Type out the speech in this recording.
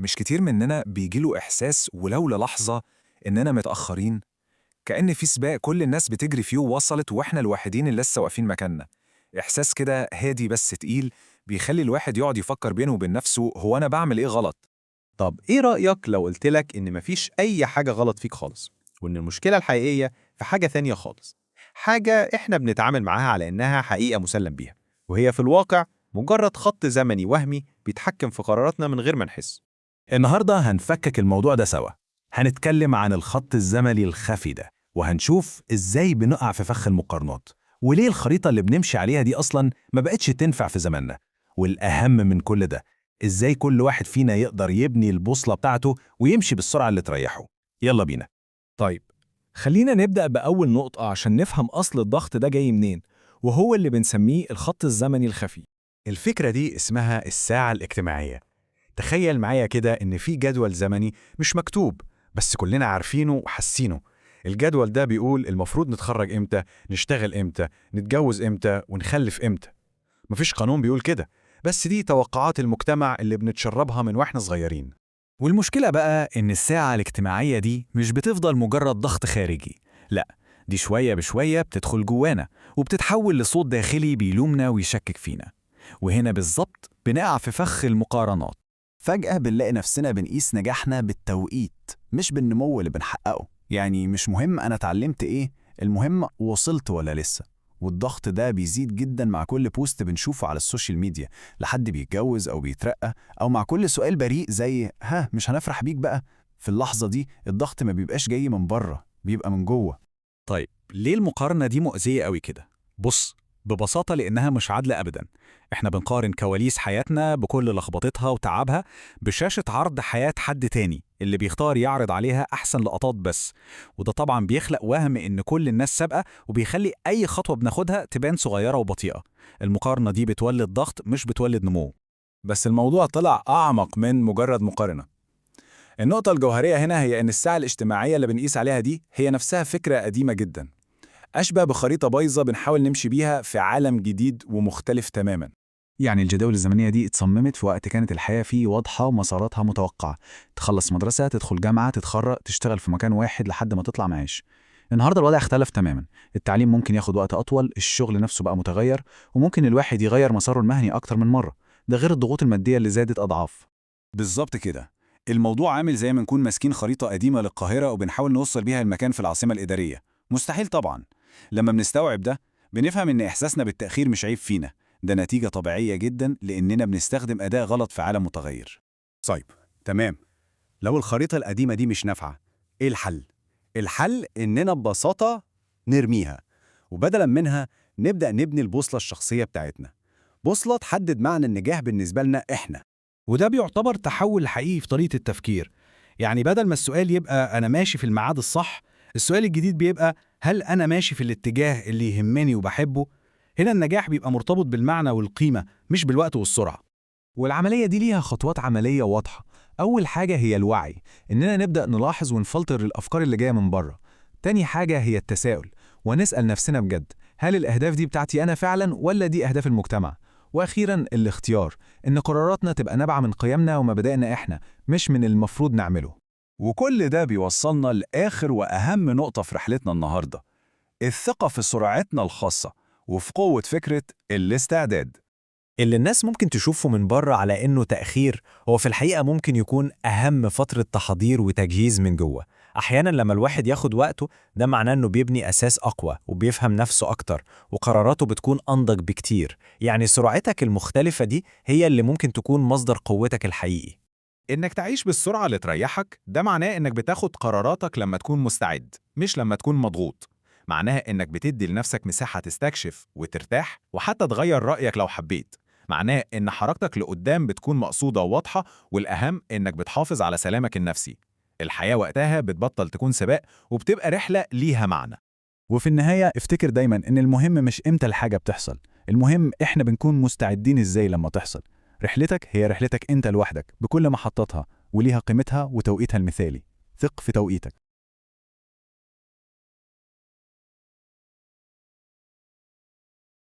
مش كتير مننا بيجيله إحساس ولو للحظة إننا متأخرين، كأن في سباق كل الناس بتجري فيه ووصلت وإحنا الوحيدين اللي لسه واقفين مكاننا. إحساس كده هادي بس تقيل بيخلي الواحد يقعد يفكر بينه وبين نفسه، هو أنا بعمل إيه غلط؟ طب إيه رأيك لو قلت لك إن مفيش أي حاجة غلط فيك خالص، وإن المشكلة الحقيقية في حاجة ثانية خالص، حاجة إحنا بنتعامل معاها على إنها حقيقة مسلم بيها، وهي في الواقع مجرد خط زمني وهمي بيتحكم في قراراتنا من غير ما نحس. النهاردة هنفكك الموضوع ده سوا. هنتكلم عن الخط الزمني الخفي ده، وهنشوف إزاي بنقع في فخ المقارنات، وليه الخريطة اللي بنمشي عليها دي أصلاً ما بقتش تنفع في زماننا. والأهم من كل ده، إزاي كل واحد فينا يقدر يبني البوصلة بتاعته ويمشي بالسرعة اللي تريحه. يلا بينا. طيب، خلينا نبدأ بأول نقطة عشان نفهم أصل الضغط ده جاي منين، وهو اللي بنسميه الخط الزمني الخفي. الفكرة دي اسمها الساعة الاجتماعية. تخيل معايا كده إن في جدول زمني مش مكتوب، بس كلنا عارفينه وحاسينه. الجدول ده بيقول المفروض نتخرج إمتى، نشتغل إمتى، نتجوز إمتى، ونخلف إمتى. مفيش قانون بيقول كده، بس دي توقعات المجتمع اللي بنتشربها من وإحنا صغيرين. والمشكلة بقى إن الساعة الاجتماعية دي مش بتفضل مجرد ضغط خارجي، لا، دي شوية بشوية بتدخل جوانا وبتتحول لصوت داخلي بيلومنا ويشكك فينا. وهنا بالظبط بنقع في فخ المقارنات. فجأة بنلاقي نفسنا بنقيس نجاحنا بالتوقيت مش بالنمو اللي بنحققه. يعني مش مهم أنا اتعلمت إيه، المهم وصلت ولا لسه. والضغط ده بيزيد جدا مع كل post بنشوفه على ال social media لحد بيتجوز أو بيترقى، أو مع كل سؤال بريء زي ها مش هنفرح بيك بقى. في اللحظة دي الضغط ما بيبقاش جاي من بره، بيبقى من جوه. طيب ليه المقارنة دي مؤذية قوي كده؟ بص، ببساطة لأنها مش عادلة أبدا. إحنا بنقارن كواليس حياتنا بكل لخبطتها وتعبها بشاشة عرض حياة حد تاني اللي بيختار يعرض عليها أحسن لقطات بس، وده طبعا بيخلق وهم إن كل الناس سابقة، وبيخلي أي خطوة بناخدها تبان صغيرة وبطيئة. المقارنة دي بتولد ضغط مش بتولد نمو. بس الموضوع طلع أعمق من مجرد مقارنة. النقطة الجوهرية هنا هي إن الساعة الاجتماعية اللي بنقيس عليها دي هي نفسها فكرة قديمة جدا، أشبه بخريطة بايظة بنحاول نمشي بيها في عالم جديد ومختلف تماما. يعني الجداول الزمنية دي اتصممت في وقت كانت الحياة فيه واضحة ومساراتها متوقعة. تخلص مدرسة، تدخل جامعة، تتخرج، تشتغل في مكان واحد لحد ما تطلع معاش. النهاردة الوضع اختلف تماما. التعليم ممكن ياخد وقت أطول، الشغل نفسه بقى متغير، وممكن الواحد يغير مساره المهني أكتر من مرة. ده غير الضغوط المادية اللي زادت أضعاف. بالظبط كده. الموضوع عامل زي ما نكون ماسكين خريطة قديمة للقاهرة وبنحاول نوصل بيها المكان في العاصمة الإدارية. مستحيل طبعا. لما بنستوعب ده بنفهم إن إحساسنا بالتأخير مش عيب فينا، ده نتيجة طبيعية جدا لأننا بنستخدم أداة غلط في عالم متغير. طيب تمام، لو الخريطة القديمة دي مش نافعة، إيه الحل؟ الحل إننا ببساطة نرميها، وبدلا منها نبدأ نبني البوصلة الشخصية بتاعتنا، بوصلة تحدد معنى النجاح بالنسبة لنا إحنا. وده بيعتبر تحول حقيقي في طريقة التفكير. يعني بدل ما السؤال يبقى أنا ماشي في الميعاد الصح، السؤال الجديد بيبقى هل أنا ماشي في الاتجاه اللي يهمني وبحبه؟ هنا النجاح بيبقى مرتبط بالمعنى والقيمة مش بالوقت والسرعة. والعملية دي ليها خطوات عملية واضحة. أول حاجة هي الوعي، إننا نبدأ نلاحظ ونفلتر الأفكار اللي جاية من بره. تاني حاجة هي التساؤل، ونسأل نفسنا بجد، هل الأهداف دي بتاعتي أنا فعلا ولا دي أهداف المجتمع؟ وأخيرا الاختيار، إن قراراتنا تبقى نابعة من قيمنا ومبادئنا إحنا، مش من المفروض نعمله. وكل ده بيوصلنا لآخر وأهم نقطة في رحلتنا النهاردة، الثقة في سرعتنا الخاصة وفي قوة فكرة الاستعداد. اللي الناس ممكن تشوفه من بره على إنه تأخير، هو في الحقيقة ممكن يكون أهم فترة تحضير وتجهيز من جوه. أحيانا لما الواحد ياخد وقته ده معناه إنه بيبني أساس أقوى وبيفهم نفسه أكتر، وقراراته بتكون أنضج بكتير. يعني سرعتك المختلفة دي هي اللي ممكن تكون مصدر قوتك الحقيقي. إنك تعيش بالسرعة اللي تريحك ده معناه إنك بتاخد قراراتك لما تكون مستعد، مش لما تكون مضغوط. معناها إنك بتدي لنفسك مساحة تستكشف وترتاح وحتى تغير رأيك لو حبيت. معناه إن حركتك لقدام بتكون مقصودة وواضحة، والأهم إنك بتحافظ على سلامك النفسي. الحياة وقتها بتبطل تكون سباق وبتبقى رحلة ليها معنى. وفي النهاية افتكر دايما إن المهم مش إمتى الحاجة بتحصل، المهم إحنا بنكون مستعدين إزاي لما تحصل. رحلتك هي رحلتك أنت لوحدك بكل محطاتها، وليها قيمتها وتوقيتها المثالي. ثق في توقيتك.